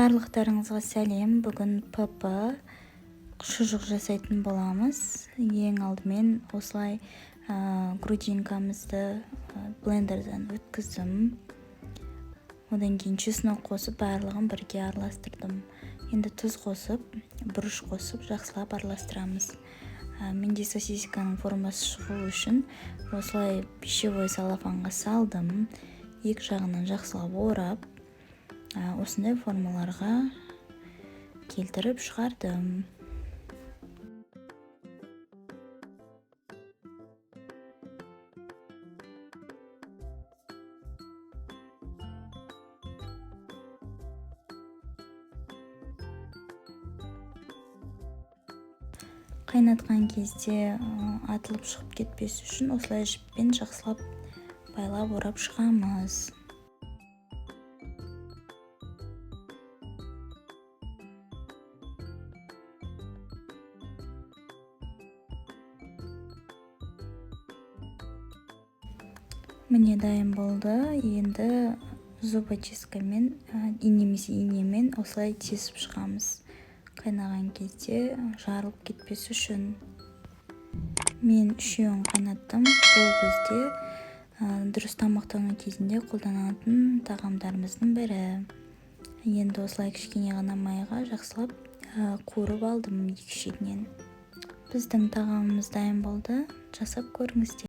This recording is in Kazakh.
Барлықтарыңызға сәлем! Бүгін ПП шұжық жасайтын боламыз. Ең алдымен осылай грудинкамызды блендерден өткіздім. Одан кейін чеснок қосып, барлығын бірге араластырдым. Енді тұз қосып, бұрыш қосып, жақсылап араластырамыз. Менде сосисканың формасы шығу үшін осылай пищевой целлофанға салдым. Екі жағынан жақсылап орап, осындай формаларға келтіріп шығардым. Қайнатқан кезде атылып шығып кетпес үшін осылай жіппен жақсылап байлап, орап шығамыз. Міне, дайын болды. Енді зубочисткамен немесе инемен осылай тесіп шығамыз, қайнаған кезде жарылып кетпес үшін. Мен үшеуін қайнаттым. Бұл бізде дұрыс тамақтану кезінде қолданатын тағамдарымыздың бірі. Енді осылай кішкене ғана майға жақсылап қуырып алдым екі шетінен. Біздің тағамымыз дайын болды, жасап көріңіздер.